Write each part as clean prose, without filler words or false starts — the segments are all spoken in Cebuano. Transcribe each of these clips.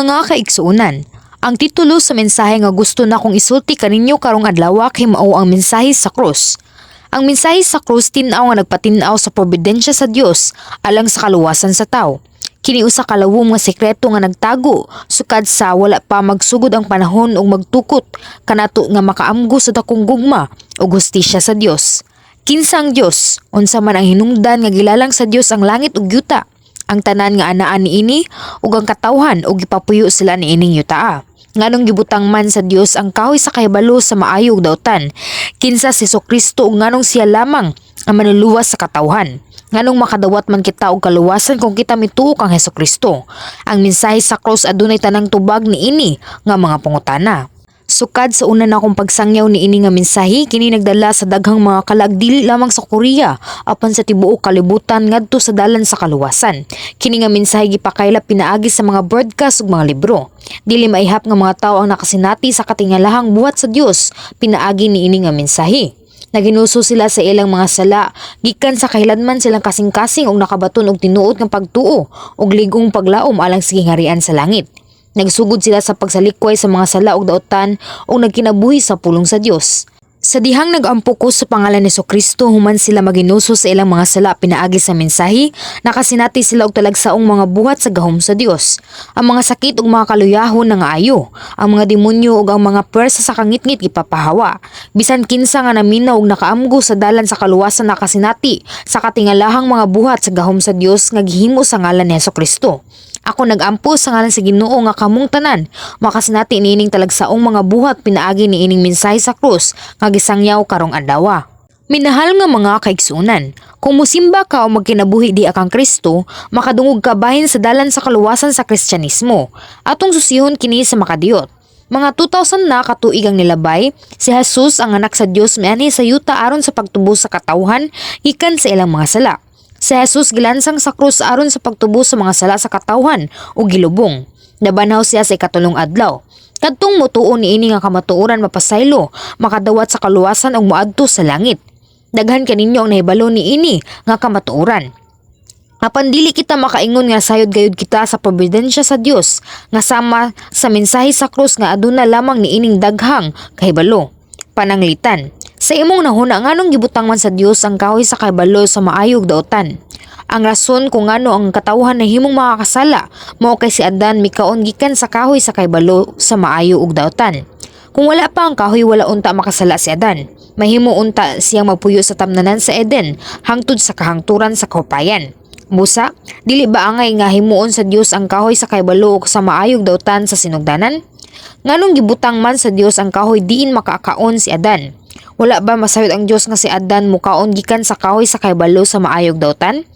Mga kaigsuonan, ang titulo sa mensahe nga gusto nakong isulti kaninyo karong adlaw kay mao ang mensahe sa krus. Ang mensahe sa krus tin-aw nga nagpatin-aw sa providensya sa Dios alang sa kaluwasan sa tao. Kini usa ka lawom nga sekreto nga nagtago sukad sa wala pa magsugod ang panahon ug magtukot kanato nga makaamgo sa dakong gugma ug hustisya sa Dios. Kinsa ang Dios? Unsa man ang hinungdan nga gilalang sa Dios ang langit ug yuta? Ang tanan nga anaa niini ug ang katawhan ug gipapuyo sila niining yutaa. Nganong gibutang man sa Dios ang kahoy sa kahibalo sa maayo ug dautan? Kinsa si Kristo ug nganong siya lamang ang manluluwas sa katawhan? Nganong makadawat man kita og kaluwasan kung kita mituo kang Hesukristo? Ang mensahe sa krus adunay tanang tubag niini nga mga pangutana. Sukad sa una nakong pagsangyaw niini nga mensahe, kini nagdala sa daghang mga kalag dili lamang sa Korea apan sa tibuok kalibutan ngadto sa dalan sa kaluwasan. Kini nga mensahe gipakaila pinaagi sa mga broadcast ug mga libro. Dili maihap nga mga tawo ang nakasinati sa katingalahang buhat sa Dios pinaagi niini nga mensahe. Naginuso sila sa ilang mga sala gikan sa kahilanman silang kasing-kasing og nakabaton og tinuod nga pagtuo ug lig-ong paglaom alang sa gingharian sa langit. Nagsugod sila sa pagsalikway sa mga sala ug dautan ug nagkinabuhi sa pulong sa Dios. Sa dihang nag-ampo ko sa pangalan ni Kristo human sila maginuso sa ilang mga sala pinaagi sa mensahe, nakasinati sila og talagsaong mga buhat sa gahom sa Dios. Ang mga sakit ug mga kaluyahon nangaayo, ang mga demonyo ug ang mga pwersa sa kangitngit gipapahawa. Bisan kinsa nga naminaw ug nakaamgo sa dalan sa kaluwasan, nakasinati sa katingalahang mga buhat sa gahom sa Dios nga gihimo sa ngalan ni Kristo. Ako nag-ampo sa ngalan sa Ginoo nga kamong tanan makasinati niining talagsaong mga buhat pinaagi niining mensahe sa krus nga gisangyaw karong adlaw. Minahal nga mga kaigsuonan, kung musimba ka o magkinabuhi diha kang Kristo, makadungog ka bahin sa dalan sa kaluwasan sa Kristyanismo. Atong susihon kini sa makadiyot. Mga 2,000 na katuig ang nilabay, si Jesus, ang anak sa Dios, mianhi sa yuta aron sa pagtubos sa katawhan gikan sa ilang mga sala. Si Jesus gilansang sa krus aron sa pagtubos sa mga sala sa katawhan ug gilubong. Nabanhaw siya sa ikatulong adlaw. Kadtong motuo niini nga kamatuoran mapasaylo, makadawat sa kaluwasan ug moadto sa langit. Daghan kaninyo ang nahibalo niini nga kamatuoran. Apan dili kita makaingon nga sayod gayud kita sa providensya sa Dios nga sama sa mensahe sa krus nga aduna lamang niining daghang kahibalo. Pananglitan, sa imong nahuna, nganong gibutang man sa Dios ang kahoy sa kahibalo sa maayo ug dautan? Ang rason kung ngano ang katawhan nahimong makakasala mao kay si Adan mikaon gikan sa kahoy sa kahibalo sa maayo ug dautan. Kung wala pa ang kahoy, wala unta makasala si Adan. Mahimo unta siyang magpuyo sa tamnanan sa Eden hangtod sa kahangturan sa kahupayan. Busa, dili ba angay nga himuon sa Dios ang kahoy sa kahibalo sa maayog dautan sa sinugdanan? Nganong gibutang man sa Dios ang kahoy diin makaakaon si Adan? Wala ba masayod ang Dios nga si Adan mukaon gikan sa kahoy sa kahibalo sa maayog dautan?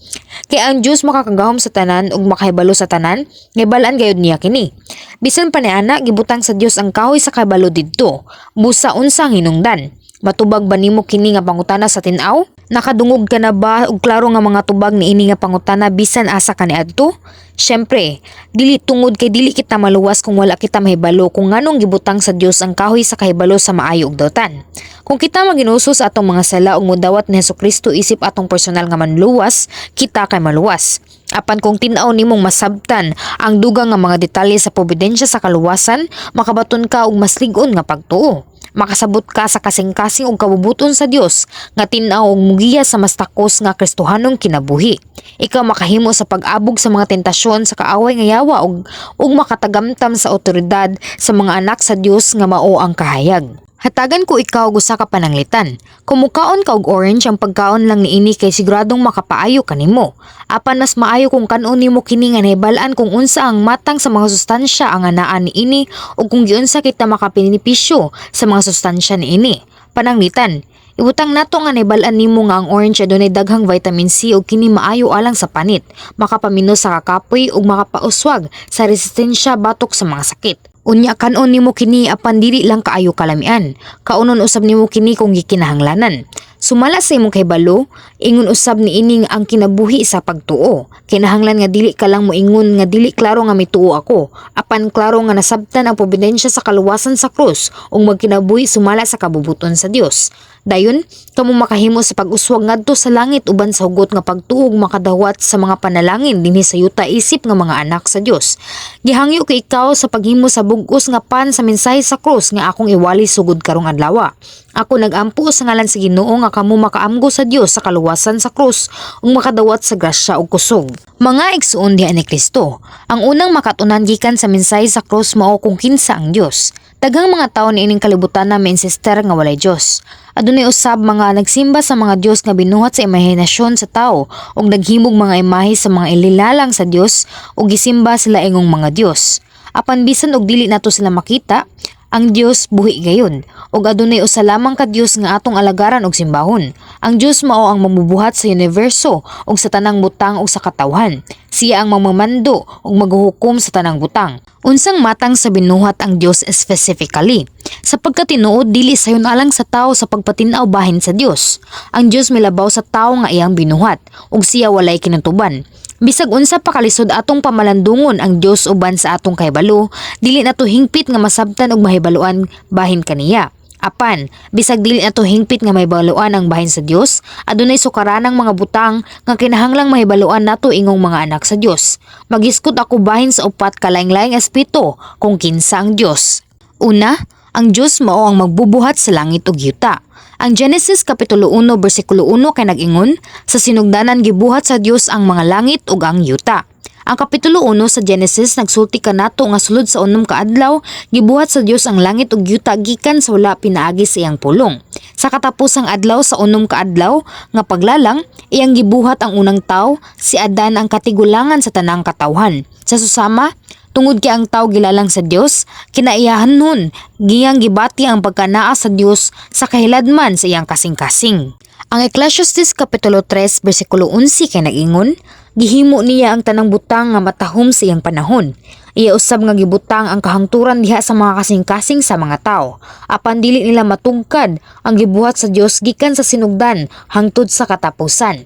Kay ang Dios makakagahom sa tanan ug makahibalo sa tanan, nahibal-an gayud niya kini. Bisan pa niana, gibutang sa Dios ang kahoy sa kahibalo didto. Busa, unsa ang hinungdan? Matubag ba nimo kini nga pangutana sa tin-aw? Nakadungog ka na ba og klaro nga mga tubag niini nga pangutana bisan asa ka niadto? Syempre, dili, tungod kay dili kita maluwas kung wala kita mahibalo kung nganong gibutang sa Dios ang kahoy sa kahibalo sa maayo ug dautan. Kung kita maginuso sa atong mga sala ug modawat ni Hesukristo isip atong personal nga manluwas, kita kay maluwas. Apan kung tin-aw nimong masabtan ang dugang nga mga detalye sa providensya sa kaluwasan, makabaton ka og mas lig-on nga pagtuo. Makasabot ka sa kasing-kasing ug kabubuton sa Dios nga tin-aw og mugiya sa mas takos nga Kristohanong kinabuhi. Ikaw makahimo sa pag-abog sa mga tentasyon sa kaaway nga yawa ug makatagamtam sa otoridad sa mga anak sa Dios nga mao ang kahayag. Hatagan ko ikaw og usa ka pananglitan. Kung mukaon ka og orange, ang pagkaon lang niini kay siguradong makapaayo kanimo. Apan mas maayo kung kan-on nimo kini nga nahibal-an kung unsa ang matang sa mga sustansya ang anaa niini ug kung giunsa kita makabenepisyo sa mga sustansya niini. Pananglitan, ibutang nato nga nahibal-an nimo nga ang orange adunay daghang vitamin C ug kini maayo alang sa panit, makapaminos sa kakapoy ug makapauswag sa resistensya batok sa mga sakit. Unya kan-on nimo kini, apan dili lang kaayo kalamian. Kaunon usab nimo kini kung gikinahanglanan. Sumala sa imong kahibalo, ingon usab niining ang kinabuhi sa pagtuo. Kinahanglan nga dili ka lang moingon nga dili klaro nga mituo ako, apan klaro nga nasabtan ang providensya sa kaluwasan sa krus ug magkinabuhi sumala sa kabubuton sa Dios. Dayon, kamo makahimo sa pag-uswag ngadto sa langit uban sa hugot nga pagtuo ug makadawat sa mga panalangin dinhi sa yuta isip nga mga anak sa Dios. Gihangyo ko ikaw sa paghimo sa bug-os nga pan sa mensahe sa krus nga akong iwali sugod karong adlaw. Ako nagampo sa ngalan sa Ginoo nga kamo makaamgo sa Dios sa kaluwasan sa krus ug makadawat sa grasya ug kusog. Mga igsuon diha ni Kristo, ang unang makatunan gikan sa mensahe sa krus mao kung kinsa ang Dios. Daghang mga tawo niining kalibutan na mi-insister nga walay Dios. Adunay usab mga nagsimba sa mga Dios nga binuhat sa imahinasyon sa tawo ug naghimog mga imahe sa mga ililalang sa Dios ug gisimba sila ingong mga Dios. Apan bisan og dili nato sila makita, ang Dios buhi gayon ug adunay usa lamang ka Dios nga atong alagaran ug simbahon. Ang Dios mao ang mamubuhat sa universo ug sa tanang butang ug sa katawhan. Siya ang mamamando ug maghuhukom sa tanang butang. Unsang matang sa binuhat ang Dios specifically? Sa pagkatinuod, dili sayon alang sa tao sa pagpatin-aw bahin sa Dios. Ang Dios milabaw sa tao nga iyang binuhat ug siya walay kinutuban. Bisag unsa pa kalisod atong pamalandungon ang Dios uban sa atong kahibalo, dili nato hingpit nga masabtan og mahibaluan bahin kaniya. Apan, bisag dili nato hingpit nga mahibaluan ang bahin sa Dios, adunay sukaranang mga butang nga kinahanglang mahibaluan nato ingong mga anak sa Dios. Magisgot ako bahin sa upat ka laing-laing aspeto kung kinsa ang Dios. Una, ang Dios mao ang magbubuhat sa langit ug yuta. Ang Genesis Kapitulo 1 bersikulo 1 kay nag-ingon, "Sa sinugdanan gibuhat sa Dios ang mga langit ug ang yuta." Ang Kapitulo 1 sa Genesis nagsulti kanato nga sulod sa 6 ka adlaw gibuhat sa Dios ang langit ug yuta gikan sa wala pinaagi sa iyang pulong. Sa katapusang adlaw sa 6 ka adlaw nga paglalang, iyang gibuhat ang unang tawo, si Adan, ang katigulangan sa tanang katawhan. Sa susama, tungod kay ang tao gilalang sa Dios, kinaiyahan nun, giyang gibati ang pagkanaa sa Dios sa kahiladman sa iyang kasing-kasing. Ang Ecclesiastes Kapitulo 3 bersikulo 11 kay nag-ingon, "Gihimo niya ang tanang butang nga matahom sa iyang panahon. Iya usab nga gibutang ang kahangturan diha sa mga kasing-kasing sa mga tao. Apan dili nila matugkad ang gibuhat sa Dios gikan sa sinugdan hangtod sa katapusan."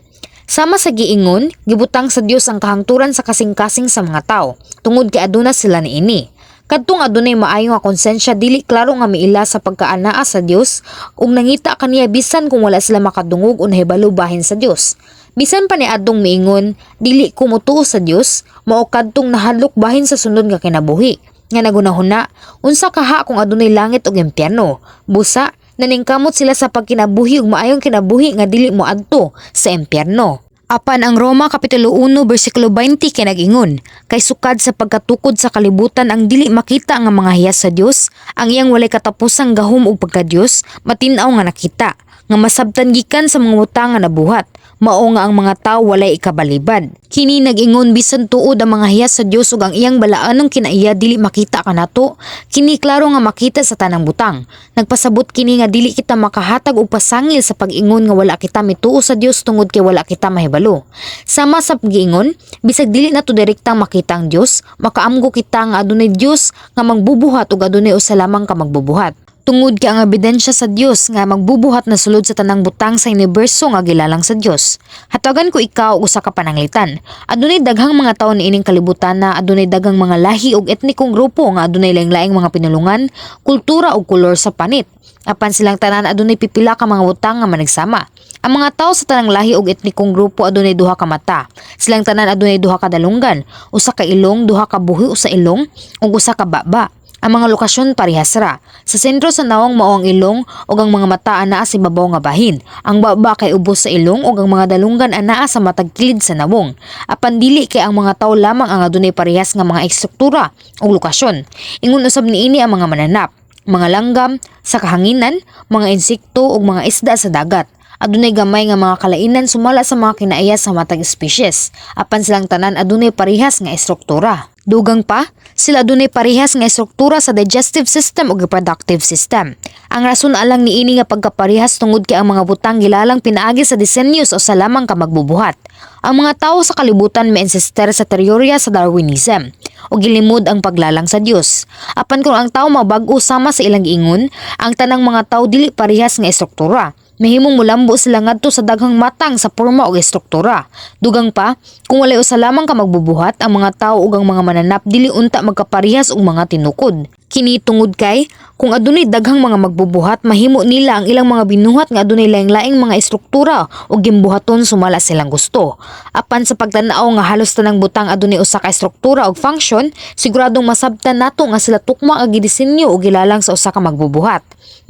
Sama sa giingon, gibutang sa Dios ang kahangturan sa kasing-kasing sa mga tao, tungod kay aduna sila niini. Kadtong adunay maayo nga konsensya, dili klaro nga miila sa pagkaanaa sa Dios ug nangita kaniya bisan kung wala sila makadungog o nahibalo bahin sa Dios. Bisan pa niadtong miingon, "Dili ko motuo sa Dios," mao kadtong nahadlok bahin sa sunod nga kinabuhi. Nga nagunahuna, "Unsa kaha kung adunay langit ug impyerno?" Busa, naningkamot sila sa pagkinabuhi ug maayong kinabuhi nga dili moadto sa impyerno. Apan ang Roma Kapitulo 1 bersikulo 20 kay nag-ingon, "Kay sukad sa pagkatukod sa kalibutan, ang dili makita nga mga hiyas sa Dios, ang iyang walay katapusang gahom ug pagka-Dios, matin-aw nga nakita, nga masabtan gikan sa mga butang nga nabuhat, mao nga ang mga tawo walay ikabalibad." Kini nag-ingon bisan tuod ang mga hiyas sa Dios ug ang iyang balaanong kinaiya dili makita kanato, kini klaro nga makita sa tanang butang. Nagpasabot kini nga dili kita makahatag og pasangil sa pag-ingon nga wala kita mituo sa Dios tungod kay wala kita mahibalo. Sama sa pag-ingon, bisag dili nato direktang makita ang Dios, makaamgo kita nga adunay Dios nga magbubuhat ug adunay usa lamang ka magbubuhat. Tungod kay ang ebidensya sa Dios nga magbubuhat na sulod sa tanang butang sa universo nga gilalang sa Dios. Hatagan ko ikaw og usa ka pananglitan. Adunay daghang mga tawo niining kalibutan na adunay daghang mga lahi ug etnikong grupo nga adunay laing-laing mga pinulungan, kultura ug kolor sa panit. Apan silang tanan adunay pipila ka mga butang nga managsama. Ang mga tawo sa tanang lahi ug etnikong grupo adunay duha ka mata. Silang tanan adunay duha ka dalunggan, usa ka ilong, duha ka buhi sa ilong ug usa ka baba. Ang mga lokasyon parehas ra. Sa sentro sa nawong mao ang ilong ug ang mga mata anaa sa ibabaw nga bahin. Ang baba kay ubos sa ilong ug ang mga dalunggan anaa sa matag kilid sa nawong. Apan dili kay ang mga tawo lamang ang adunay parehas nga mga ekstruktura ug lokasyon. Ingon usab niini ang mga mananap, mga langgam sa kahanginan, mga insekto ug mga isda sa dagat. Adunay gamay nga mga kalainan sumala sa mga kinaiya sa matag species. Apan silang tanan adunay parehas nga estruktura. Dugang pa, sila adunay parehas nga estruktura sa digestive system ug reproductive system. Ang rason alang niini nga pagkaparehas tungod kay ang mga butang gilalang pinaagi sa disenyo sa usa lamang ka magbubuhat. Ang mga tawo sa kalibutan mi-insister sa teorya sa Darwinism ug gilimod ang paglalang sa Dios. Apan kung ang tawo mabag-o sama sa ilang giingon, ang tanang mga tawo dili parehas nga estruktura. Mahimong mulambo sila ngadto sa daghang matang sa porma ug estruktura. Dugang pa, kung walay usa lamang ka magbubuhat, ang mga tawo ug ang mga mananap dili unta magkaparehas og mga tinukod. Kini tungod kay kung adunay daghang mga magbubuhat, mahimo nila ang ilang mga binuhat nga adunay laing-laing mga estruktura ug gimbuhaton sumala silang gusto. Apan sa pagtan-aw nga halos tanang butang adunay usa ka estruktura ug function, siguradong masabtan nato nga sila tukma nga gidisenyo ug gilalang sa usa ka magbubuhat.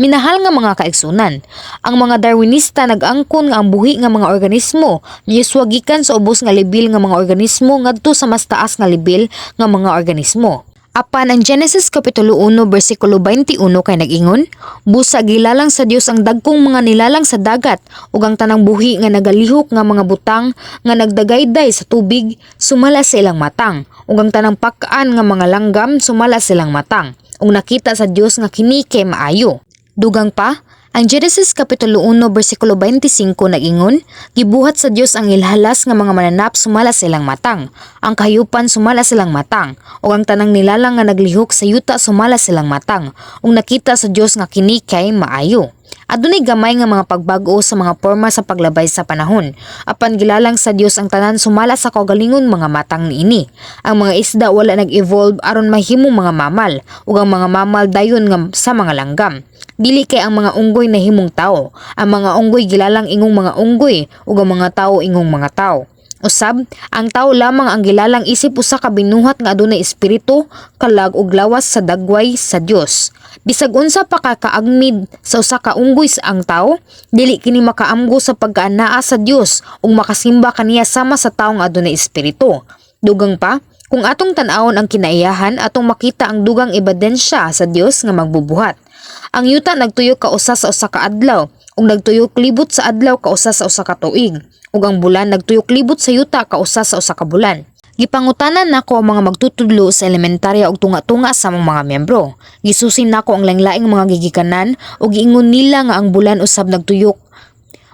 Minahal nga mga kaigsunan, ang mga Darwinista nag-angkon nga ang buhi nga mga organismo miuswa gikan sa ubos nga level nga mga organismo ngadto sa mas taas nga level nga mga organismo. Apan ang Genesis Kapitulo 1 bersikulo 21 kay nag-ingon, "Busa gilalang sa Dios ang dagkong mga nilalang sa dagat ug ang tanang buhi nga nagalihok nga mga butang nga nagdagayday sa tubig sumala sa ilang matang, ug ang tanang pak-an nga mga langgam sumala sa ilang matang. Ug nakita sa Dios nga kini kay maayo." Dugang pa, ang Genesis Kapitulo 1 bersikulo 25 nag-ingon, "Gibuhat sa Dios ang ilhalas nga mga mananap sumala sa ilang matang, ang kahayupan sumala sa ilang matang, ug ang tanang nilalang nga naglihok sa yuta sumala sa ilang matang, ug nakita sa Dios nga kini kay maayo." Adunay gamay nga mga pagbag-o sa mga porma sa paglabay sa panahon. Apan gilalang sa Dios ang tanan sumala sa kaugalingon mga matang niini. Ang mga isda wala nag-evolve aron mahimong mga mammal, ug ang mga mammal dayon nga sa mga langgam. Dili kay ang mga unggoy nahimong tao. Ang mga unggoy gilalang ingong mga unggoy ug ang mga tao ingong mga tao. Usab, ang tao lamang ang gilalang isip usa ka binuhat nga adunay espiritu, kalag ug lawas sa dagway sa Dios. Bisag unsa pa ka kaagmid sa usa ka unggoy sa ang tao, dili kini makaamgo sa pagkaanaa sa Dios ug makasimba kaniya sama sa tawo nga adunay espiritu. Dugang pa, kung atong tan-awon ang kinaiyahan, atong makita ang dugang ebidensya sa Dios nga magbubuhat. Ang yuta nagtuyok kausa sa usa ka adlaw ug nagtuyok libot sa adlaw kausa sa usa ka tuig, ug ang bulan nagtuyok libot sa yuta kausa sa usa ka bulan. Gipangutanan nako ang mga magtutudlo sa elementarya ug tunga-tunga sa among mga miyembro. Gisusi nako ang laing-laing mga gigikanan ug giingon nila nga ang bulan usab nagtuyok.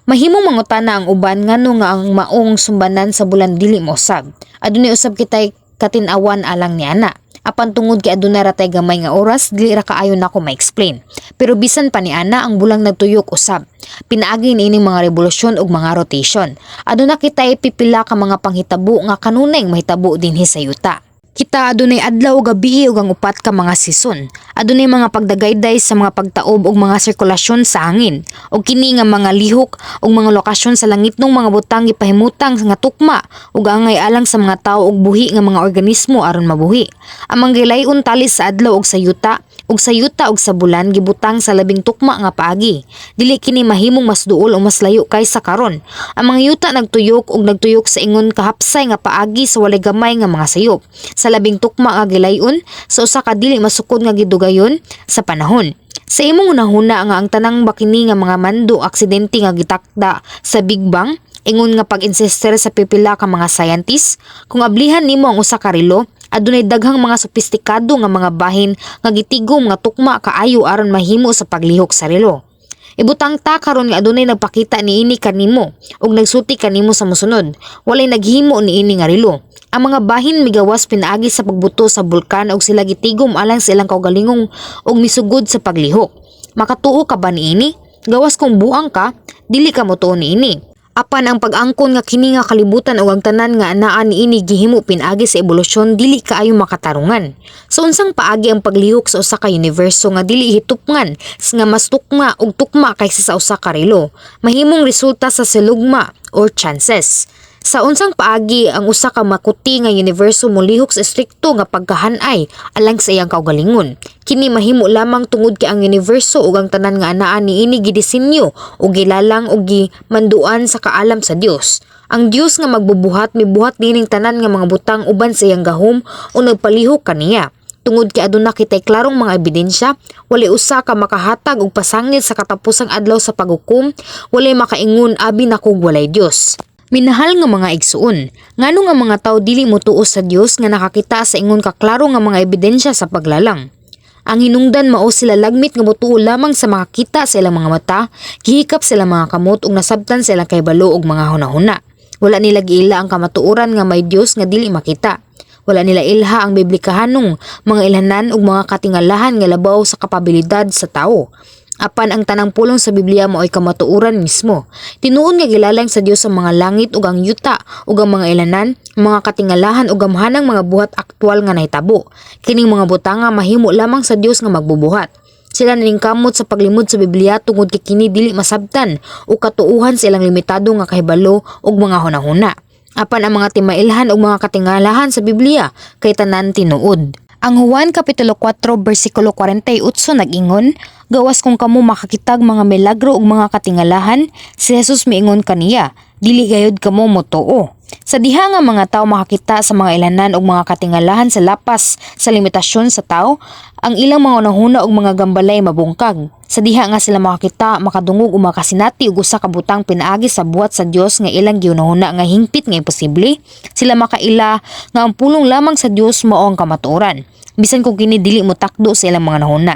Mahimong mangutana ang uban ngano nga ang maong sumbanan sa bulan dili mousab. Adunay usab kitay katin-awan alang niana. Apan tungod kay aduna ra tay gamay nga oras, dili ra kaayo nako ma-explain. Pero bisan pa niana, ang bulan nagtuyok usab. Pinaagi niining mga revolusyon ug mga rotation. Aduna kitay pipila ka mga panghitabo nga kanunay mahitabo dinhi sa yuta. Kita adunay adlaw ug gabii ug ang upat ka mga season. Adunay mga pagdagayday sa mga pagtaob ug mga sirkulasyon sa hangin. Ug kini nga mga lihok ug mga lokasyon sa langitnong mga butang gipahimutang nga tukma ug angay alang sa mga tawo ug buhi nga mga organismo aron mabuhi. Ang mga gilayon tali sa adlaw ug sa yuta ug sa yuta ug sa bulan gibutang sa labing tukma nga paagi. Dili kini mahimong mas duol o mas layo kaysa karon. Ang mga yuta nagtuyok ug nagtuyok sa ingon kahapsay nga paagi sa walay gamay nga mga sayop. Sa labing tukma nga gilayon sa usa ka dili masukod nga gidugayon sa panahon. Sa imong hunahuna nga ang tanang bakini nga mga mando aksidente nga gitakda sa Big Bang, ingon nga pag-insister sa pipila ka mga scientists? Kung ablihan nimo ang usa ka relo, adunay daghang mga sopistikado nga mga bahin nga gitigom nga tukma kaayo aron mahimo sa paglihok sa relo. Ibutang ta karon nga adunay nagpakita niini kanimo ug nagsulti kanimo sa mosunod. Walay naghimo niini nga relo. Ang mga bahin migawas pinaagi sa pagbuto sa bulkan ug sila gitigom alang sa ilang kaugalingong ug misugod sa paglihok. Makatuo ka ba niini? Gawas kung buang ka, dili ka motuo niini. Apan ang pag-angkon nga kini nga kalibutan ug ang tanan nga anaa niini gihimo pinaagi sa ebolusyon dili kaayo makatarungan. Sa unsang paagi ang paglihok sa usa ka universo nga dili hitupngan nga mas tukma ug tukma kaysa sa usa ka relo mahimong resulta sa silugma or chances? Sa unsang paagi ang usa ka makuti nga universo molihok sa estrikto nga pagkahanay alang sa iyang kaugalingon? Kini mahimo lamang tungod kay ang universo ug ang tanan nga anaa niini gidisenyo ug gilalang ug gimanduan sa kaalam sa Dios. Ang Dios nga magbubuhat mibuhat niining tanan nga mga butang uban sa iyang gahom o nagpalihok kaniya. Tungod kay aduna kitay klarong mga ebidensya, walay usa ka makahatag og pasangil sa katapusang adlaw sa paghukom, walay makaingon, "Abi nakog walay Dios." Minahal nga mga igsuon, ngano nga mga tao dili motuo sa Dios nga nakakita sa ingon kaklaro nga mga ebidensya sa paglalang? Ang hinungdan mao sila lagmit nga motuo lamang sa makakita sa ilang mga mata, gihikap sa ilang mga kamot ug nasabtan sa ilang kahibalo ug mga hunahuna. Wala nila giila ang kamatuoran nga may Dios nga dili makita. Wala nila ilha ang biblikahanong mga ilhanan ug mga katingalahan nga labaw sa kapabilidad sa tawo. Apan ang tanang pulong sa Biblia mao'y kamatuoran mismo. Tinuod nga gilalang sa Dios ang mga langit ug ang yuta ug ang mga ilanan, mga katingalahan ug gamhanang mga buhat aktwal nga nahitabo. Kining mga butanga mahimo lamang sa Dios nga magbubuhat. Sila naningkamot sa paglimod sa Biblia tungod kay kini dili masabtan o katuuhan sa ilang limitado nga kahibalo ug mga hunahuna. Apan ang mga timailhan ug mga katingalahan sa Biblia kay tanan tinuod. Ang Juan Kapitulo 4 bersikulo 48 nag-ingon, "Gawas kung kamo makakitag mga milagro ug mga katingalahan," si Jesus miingon kaniya, "dili gayud kamo motuo." Sa diha nga mga tao makakita sa mga ilanan ug mga katingalahan sa lapas sa limitasyon sa tao, ang ilang mga hunahuna ug mga gambalay mabungkag. Sa diha nga sila makakita, makadungog ug makasinati og usa ka butang pinaagi sa buhat sa Dios nga ilang gihunahuna nga hingpit nga imposible, sila makaila nga ang pulong lamang sa Dios mao ang kamatuoran, bisan kung kini dili motakdo sa ilang mga hunahuna.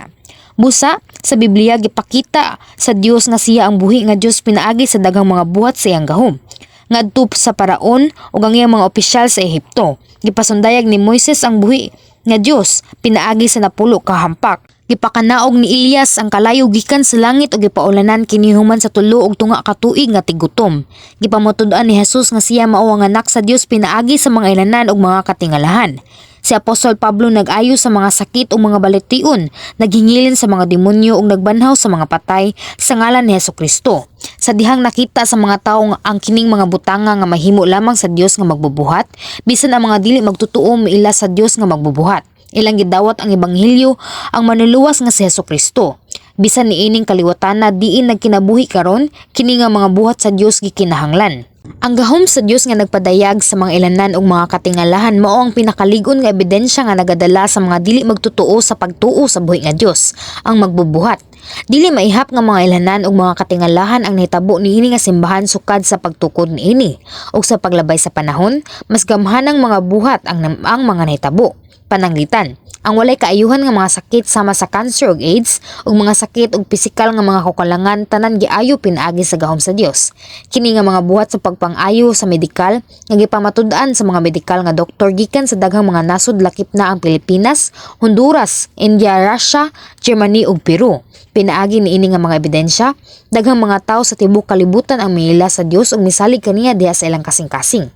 Busa, sa Biblia gipakita sa Dios nga siya ang buhi nga Dios pinaagi sa daghang mga buhat sa iyang gahom. Ngadto sa Paraon ug ang iyang mga opisyal sa Ehipto, gipasundayag ni Moises ang buhi nga Dios pinaagi sa 10 ka hampak. Gipakanaog ni Elias ang kalayo gikan sa langit ug gipaulanan kini human sa 3½ ka tuig nga tigutom. Gipamatud-an ni Jesus nga siya mao ang anak sa Dios pinaagi sa mga ilanan ug mga katingalahan. Si Apostol Pablo nag-ayo sa mga sakit ug mga balation, naghingilin sa mga demonyo ug nagbanhaw sa mga patay sa ngalan ni Hesukristo. Sa dihang nakita sa mga tawo nga ang kining mga butanga nga mahimo lamang sa Dios nga magbubuhat, bisan ang mga dili magtutuo miila sa Dios nga magbubuhat. Ilang gidawat ang ebanghelyo, ang manluluwas nga si Hesukristo. Bisan niining kaliwatana diin nagkinabuhi karon, kini nga mga buhat sa Dios gikinahanglan. Ang gahom sa Dios nga nagpadayag sa mga ilanan ug mga katingalahan mao ang pinakalig-on nga ebidensya nga nagadala sa mga dili magtotoo sa pagtuo sa buhi nga Dios, ang magbubuhat. Dili maihap nga mga ilanan ug mga katingalahan ang nahitabo niini nga simbahan sukad sa pagtukod niini. Ug sa paglabay sa panahon, mas gamhanang mga buhat ang mga nahitabo. Pananglitan, ang walay kaayuhan nga mga sakit sama sa cancer ug AIDS ug mga sakit ug pisikal nga mga kakulangan tanan giayo pinaagi sa gahom sa Dios. Kini nga mga buhat sa pagpang-ayo sa medikal nga gipamatud-an sa mga medikal nga doktor gikan sa daghang mga nasod lakip na ang Pilipinas, Honduras, India, Russia, Germany ug Peru. Pinaagi niini nga mga ebidensya, daghang mga tawo sa tibuok kalibutan ang miila sa Dios ug misalig kaniya diha sa ilang kasing-kasing.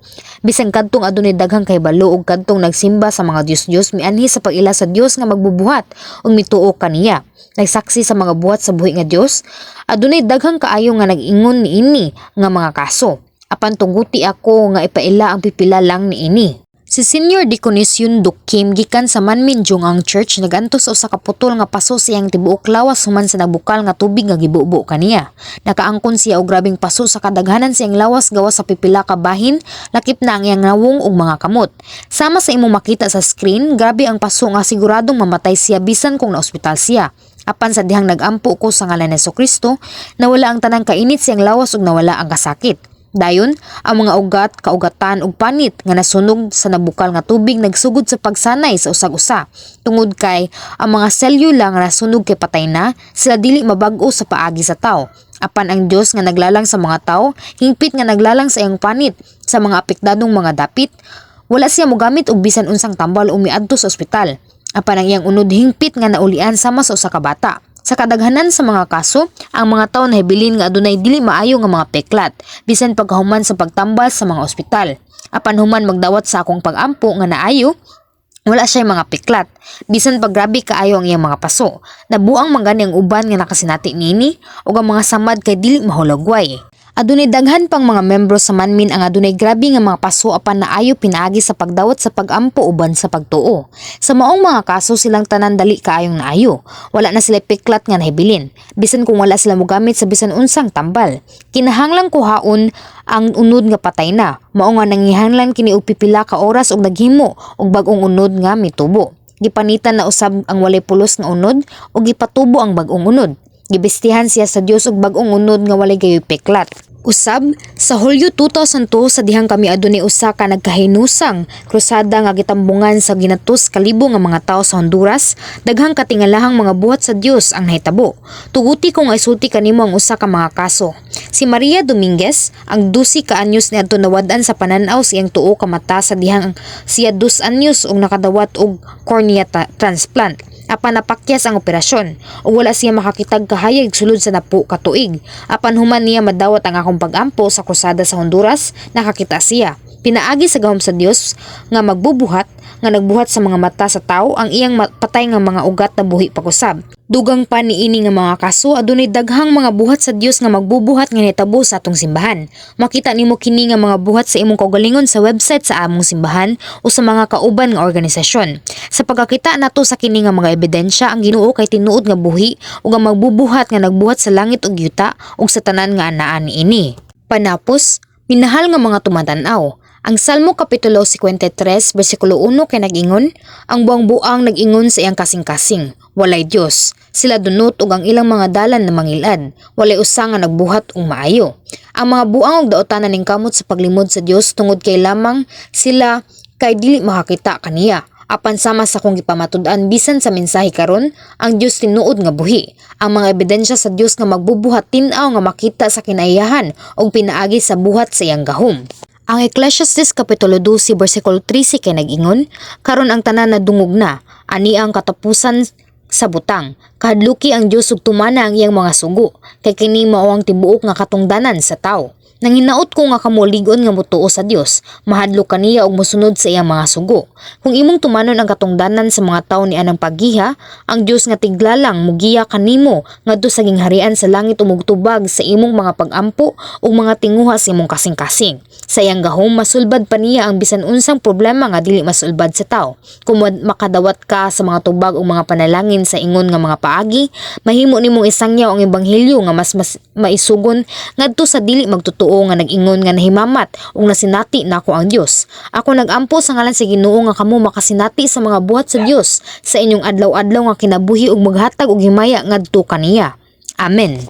Bisan kadtong adunay daghang kahibalo ug kadtong nagsimba sa mga dios-dios mianhi sa pag-ila sa Dios nga magbubuhat ug mituo kaniya. Nagsaksi sa mga buhat sa buhi nga Dios, adunay daghang kaayo nga nag-ingon niini nga mga kaso. Apan tuguti ako nga ipaila ang pipila lang niini. Si Senior Deaconess Yun Duk Kim gikan sa Manmin Jungang Church nagantos sa usa ka putol nga paso sa iyang tibuok lawas human sa nabukal nga tubig nga gibubo kaniya. Nakaangkon siya og grabeng paso sa kadaghanan sa iyang lawas gawas sa pipila ka bahin, lakip na ang iyang nawong ug mga kamot. Sama sa imong makita sa screen, grabe ang paso nga siguradong mamatay siya bisan kung naospital siya. Apan sa dihang nag-ampo ko sa ngalan ni Kristo, nawala ang tanang kainit sa iyang lawas ug nawala ang kasakit. Dayon, ang mga ugat, kaugatan ug panit nga nasunog sa nabukal nga tubig nagsugod sa pagsanay sa usag-usa. Tungod kay ang mga selyula nga nasunog kay patay na, sila dili mabag-o sa paagi sa tao. Apan ang Dios nga naglalang sa mga tao, hingpit nga naglalang sa iyang panit sa mga apektadong mga dapit, wala siya mogamit og bisan unsang tambal o miadto sa ospital. Apan ang iyang unod hingpit nga naulian sama sa usa ka bata. Sa kadaghanan sa mga kaso, ang mga tawo nahibilin nga adunay dili maayo nga mga peklat, bisan pagkahuman sa pagtambal sa mga ospital. Apan human magdawat sa akong pag-ampo nga naayo, wala siya mga piklat. Bisan pag grabe kaayo ang iyang mga paso. Nabuang man gani ang uban nga nakasinati niini ug ang mga samad kay dili mahulagway. Adunay daghan pang mga membro sa Manmin ang adunay grabe nga mga paso apan naayo pinaagi sa pagdawat sa pag-ampo uban sa pagtuo. Sa maong mga kaso, silang tanan dali kaayong naayo. Wala na sila piklat nga nahibilin. Bisan kung wala sila mogamit sa bisan unsang tambal. Kinahanglang kuhaon ang unod nga patay na. Mao nga nangihanglan kini og pipila ka oras og naghimo og bag-ong unod nga mitubo. Gipanitan na usab ang walay pulos nga unod ug gipatubo ang bag-ong unod. Gibestihan siya sa Dios og bag-ong unod nga walay gayoy peklat. Usab, sa Hulyo 2002, sa dihang kami adunay usa ka nagkahinusang krusada nga gitambungan sa ginatos kalibo nga mga tawo sa Honduras, daghang katingalahang mga buhat sa Dios ang nahitabo. Tuguti ko nga isulti kanimo ang usa ka mga kaso. Si Maria Dominguez, ang 12 ka anyos, niadto nawad-an sa panan-aw sa iyang tuo ka mata sa dihang siya 2 anyos ug nakadawat og cornea transplant. Apan napakyas ang operasyon ug wala siya makakitag kahayag sulod sa napo ka tuig. Apan human niya madawat ang akong pagampo sa krusada sa Honduras, nakakita siya. Pinaagi sa gahom sa Dios nga magbubuhat, nga nagbuhat sa mga mata sa tao, ang iyang patay nga mga ugat nabuhi pag-usab. Dugang pa niini nga mga kaso, adunay daghang mga buhat sa Dios nga magbubuhat nga nitabo sa atong simbahan. Makita nimo kini nga mga buhat sa imong kaugalingon sa website sa among simbahan o sa mga kauban nga organisasyon. Sa pagkakita nato sa kini nga mga ebidensya, ang Ginoo kay tinuod nga buhi ug ang magbubuhat nga nagbuhat sa langit ug yuta ug sa tanan nga anaa niini. Panapos, minahal nga mga tumatan-aw, ang Salmo Kapitulo 53 bersikulo 1 kay nag-ingon, "Ang buang-buang nag-ingon sa iyang kasing-kasing, 'Walay Dios.' Sila dunot ug ang ilang mga dalan na mangilad, walay usa nga nagbuhat og maayo." Ang mga buang ug daotan naningkamot sa paglimod sa Dios tungod kay lamang sila kay dili makakita kaniya. Apan sama sa akong gipamatud-an bisan sa mensahe karon, ang Dios tinuod nga buhi. Ang mga ebidensya sa Dios nga magbubuhat tin-aw nga makita sa kinaiyahan ug pinaagi sa buhat sa iyang gahom. Ang Ecclesiastes Kapitulo 12 bersikulo 13 kay nag-ingon, "Karon ang tanan nadungog na, ani ang katapusan sa butang. Kahadluki ang Dios ug tumana ang iyang mga sugo, kay kini mao ang tibuok nga katungdanan sa tawo." Nanginaot ko nga kamo lig-on nga motuo sa Dios, mahadlok kaniya ug mosunod sa iyang mga sugo. Kung imong tumanon ang katungdanan sa mga tawo ni anang paggiha, ang Dios nga tiglalang mugiya kanimo ngadto sa gingharian sa langit ug mugtubag sa imong mga pagampo ug mga tinguha sa imong kasing-kasing. Sa iyang gahom, masulbad pa niya ang bisan unsang problema nga dili masulbad sa tawo. Kung makadawat ka sa mga tubag ug mga panalangin sa ingon nga mga paagi, mahimo nimong isangyaw ang ebanghelyo nga mas maisugon ngadto sa dili magtotoo nga nag-ingon nga nahimamat ug nasinati nako ang Dios. Ako nagampo sa ngalan sa Ginoo nga kamo makasinati sa mga buhat sa Dios sa inyong adlaw-adlaw nga kinabuhi ug maghatag og himaya ngadto kaniya. Amen.